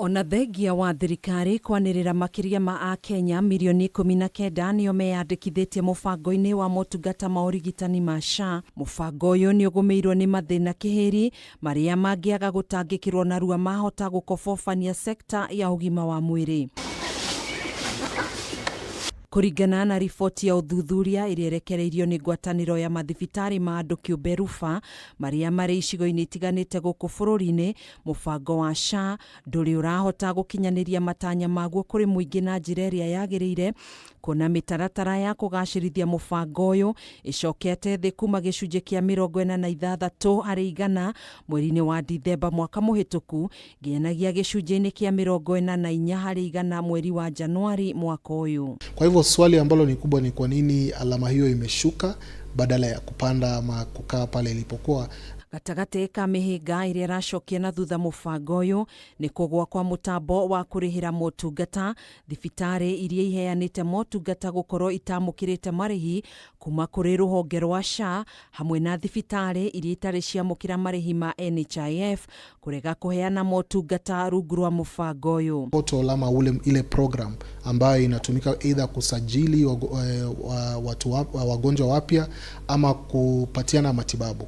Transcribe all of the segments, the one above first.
Ona thengia wa thirikari kwanĩrĩra makĩria ma Akenya mirioni 19 nĩo meyandĩkithĩtie mũbango-inĩ wa motungata ma ũrigitani ma SHA, mũbango ũyũ nĩ ũgũmĩirwo nĩ mathĩna kĩhĩri marĩa mangĩaga gũtangĩkĩrwo narua mahota gũkobobania sekta ya ũgima wa mwĩrĩ. Kũringana na riboti ya ũthuthuria ĩrĩa ĩrekereirio nĩ ngwatanĩro ya mathibitarĩ ma andũ kĩũmbe RUPHA marĩa marĩ icigo-inĩ itiganĩte gũkũ bũrũri-inĩ, mũbango wa SHA ndũrĩ ũrahota gũkinyanĩria matanya maguo kũrĩ mũingĩ na njĩra ĩrĩa yagĩrĩire, kuona mĩtaratara ya kũgacĩrithia mũbango ũyũ ĩcokete thĩ kuma gĩcunjĩ kĩa 46 harĩ igana mweri-inĩ wa Dithemba mwaka mũhĩtũku nginyagia gĩcunjĩ-inĩ kĩa 44 harĩ igana mweri wa Januari mwaka ũyũ. Kwa hivyo swali ambalo ni kubwa ni kwa nini alama hiyo imeshuka badala ya kupanda ama kukaa pale ilipokuwa. Gatagatĩ ka mĩhĩnga ĩrĩa ĩracokia na thutha mũbango ũyũ nĩ kũgwa kwa mũtambo wa kũrĩhĩra motungata, thibitarĩ iria iheanĩte motungata gũkorwo itamũkĩrĩte marĩhi kuma kũrĩ rũhonge rwa SHA hamwe na thibitarĩ iria itarĩ ciamũkĩra marĩhi ma NHIF kũrega kũheana motungata rungu rwa mũbango ũyũ. Portal ama ule, ile program ambayo inatumika either kusajili watu wagonjwa wapya ama kupatiana matibabu.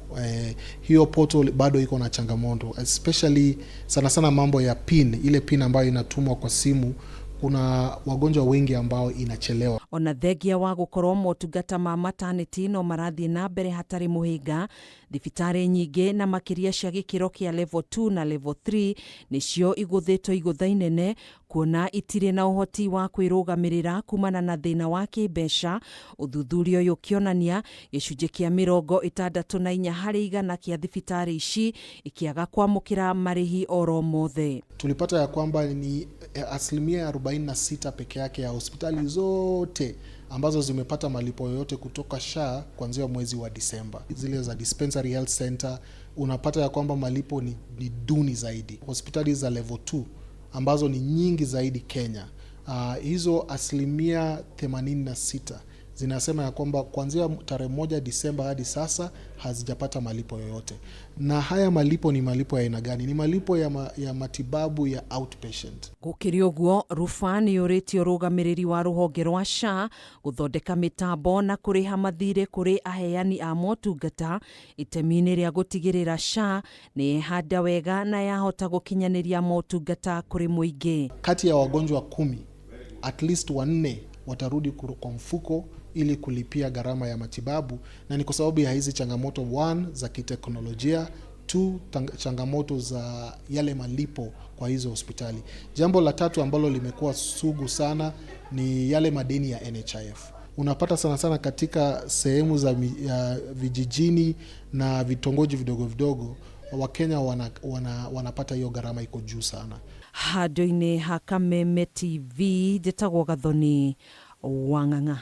Hiyo portal bado iko na changamoto, especially sana sana mambo ya PIN, ile PIN ambayo inatumwa kwa simu. Kuna wagonjwa wengi ambao inachelewa. Ona thengia wa gũkorwo motungata ma maternity no marathiĩ na mbere hatarĩ mũhĩnga, thibitarĩ nyingĩ na makĩria cia gĩkĩro kĩa level 2 na level 3 nĩcio igũthĩtwo igũtha inene kuona itirĩ na ũhoti wa kwĩrũgamĩrĩra kumana na thĩna wa kĩmbeca. Ũthuthuria ũyũ ũkĩonania gĩcunjĩ kĩa 64 harĩ igana kĩa thibitarĩ ici ikĩaga kwamũkĩra marĩhi oro mothe. Tulipata ya kwamba ni asilimia 46 peke yake ya hospitali zote ambazo zimepata malipo yoyote kutoka SHA kuanzia mwezi wa Disemba. Zile za dispensary health center unapata ya kwamba malipo ni duni zaidi. Hospitali za level 2 ambazo ni nyingi zaidi Kenya, hizo asilimia 86 zinasema ya kwamba kuanzia tarehe 1 Disemba hadi sasa hazijapata malipo yoyote. Na haya malipo ni malipo ya aina gani? Ni malipo ya matibabu ya outpatient. Gũkĩrĩ ũguo, RUPHA nĩ yũrĩtie ũrũgamĩrĩri wa rũhonge rwa SHA gũthondeka mĩtambo na kũrĩha mathirĩ kũrĩ aheani a motungata itemi-inĩ rĩa gũtigĩrĩra SHA nĩ yehanda wega na yahota gũkinyanĩria motungata kũrĩ mũingĩ. Kati ya wagonjwa 10, at least wanne watarudi kwa mfuko ili kulipia gharama ya matibabu, na ni kwa sababu ya hizi changamoto: one, za kiteknolojia, two, changamoto za yale malipo kwa hizo hospitali. Jambo la tatu ambalo limekuwa sugu sana ni yale madeni ya NHIF. Unapata sana sana katika sehemu za vijijini na vitongoji vidogo vidogo, Wakenya wanapata hiyo gharama iko juu sana. Handũ-inĩ ha Kameme TV, njĩtagwo Gathoni Wang'ang'a.